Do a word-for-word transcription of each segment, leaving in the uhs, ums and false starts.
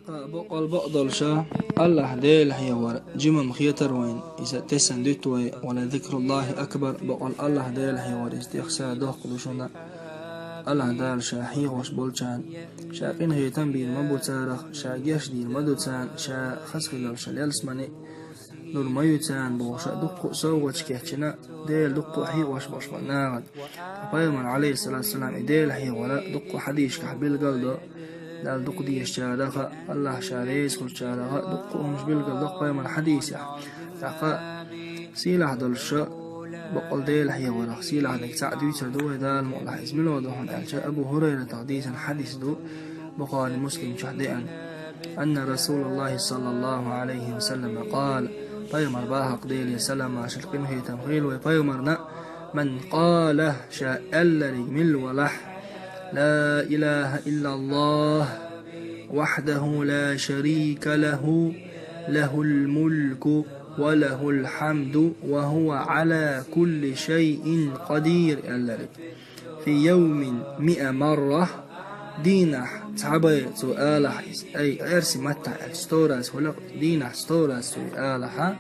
Бокъал бакъдолуша Аллахь Дела хьехавар жимма хетар вайн, иза тесна дуьту вай, ва ла зикруллахи акбар, бокъал Аллахь Дела хьехавар иза тӀех са доккха ду шуна. Аллахь Дала ша хьехош болчарна, ша къинхетам бийр ма бу царах, ша геш дийр ма ду царна, ша хаза хиларш ялсамани лур ма ю царна бохуша дуккха а совгӀаташ кечйина, Дела дуккха а хьехош болуш бара нахана. Ткъа пайхамар, алейхиссалату вассалам, и Дела хьехавар дуккха а хьадисашкахь билгал до, Далла дукха дезачараха, Аллахь ша реза хуьлучараха дуккха а хӀумаш билгал до пайхамар хьадисехь. ТӀаккха сийлахь долуша бокъал Дела хьехаварах сийлахьниг цхьаъ дуьйцур ду вай, Дала мукъ лахь, иза мила ду хьуна аьлча, Абу Хурайратах дийцина хьадис ду, Бухари, Муслим чохь деана. Анна Расулаллахи саллаллаху алейхи ва саллама къала, пайхамар бахьа, Деле салам-маршалла, къинхетам хуьлда вай пайхамарна, ман къала, ша аьллариг мила валахь, ла илаха иллаллах, вахьдаху ла шарика лаху, лахул мулку ва лахул хьамду ва хува ала кулли шайин къадир аьллариг. Фи йовмин миа марра, дийнахь цхьа бай цо алахь иза, ай, эрси маттахь аьлча, сто раз хӀула, дийнахь сто раз цо алахьа,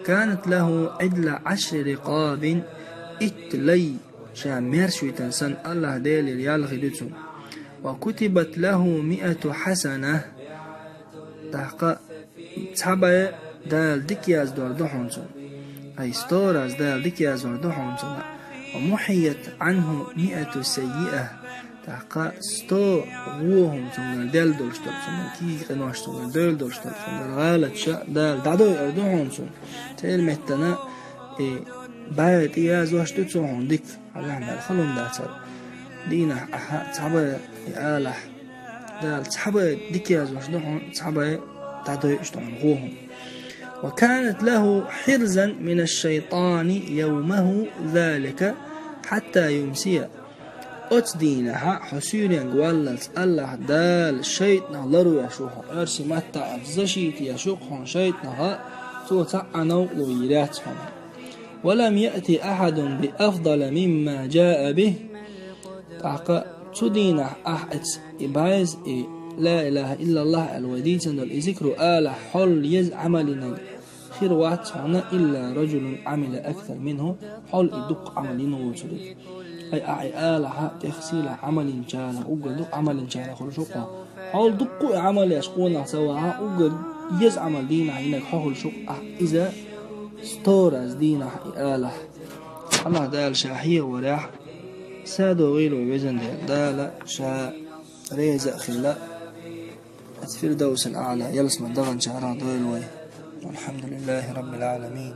канат лаху Ӏидла Ӏашри рикъабин, итт лай ша мерш витан санна Аллахь Делера ял хир ю цунна. Ва кутибат лаху миату хьасана, тӀаккха цхьа бай Дала дика яздор ду хьуна цунна. Ай, сто раз Дала дика яздор ду хьуна цунна. Ва мухьият Ӏанху миату саййиа, тӀаккха сто вон хӀума цуьнгара делла долуш долу, цуьнгара кийкъинош цуьнгара девлла долуш долу, цуьнгара гӀалаташ Дала дӀадойур ду хьуна цунна. Церан меттана и бай тӀеяздеш ду цо хьуна дика. Хьажахь, мел халон дацара. Дийнахь ахьа цхьа бай и алахь, Дала цхьа бай дика яздеш ду хьуна, цхьа бай дӀадойуш ду хьуна гӀо хӀума. Ва канат лаху хьирзан мина шайтани йовмаху залика хьатта юмсия. Оцу дийнахьа хьо суьйренга валлалц Аллахь Дала шайтӀанах ларвеш ву хьо, эрси маттахь аьлча, защита еш ву хьуна шайтӀанаха, цо цхьа а новкъарло йийр яц хьуна. Ва лам яъти ахьадун би афдала мимма жаа бихӀ. ТӀаккха цу дийнахь ахь эца и бай, и ла илаха иллаллах аьлла вай дийцина долу и зикру алахь хьол еза Ӏамал йинарг хир вац хьуна, илла ражулун Ӏамила аксар минху, хьол и дуккха Ӏамал йина воцург. Ай, ахь и алахьа тӀех сийлахь Ӏамал йинчарах уггар дукха Ӏамал йинчарах хуьлуш ву хьо. Хьол дуккха а Ӏамал еш къонах ца вахьа, уггар еза Ӏамал дийнахь йинарг хьо хуьлуш ву-кх ахь иза сто раз дийнахь и алахь. Аллахь Дала ша хьехаварехь, са догӀийла вай везан Дела. Дала ша реза а хилла, оцу Фирдовсал Аъла ялсамани даханчарах дойла вай. Валхьамдулиллахи Раббил Аламин.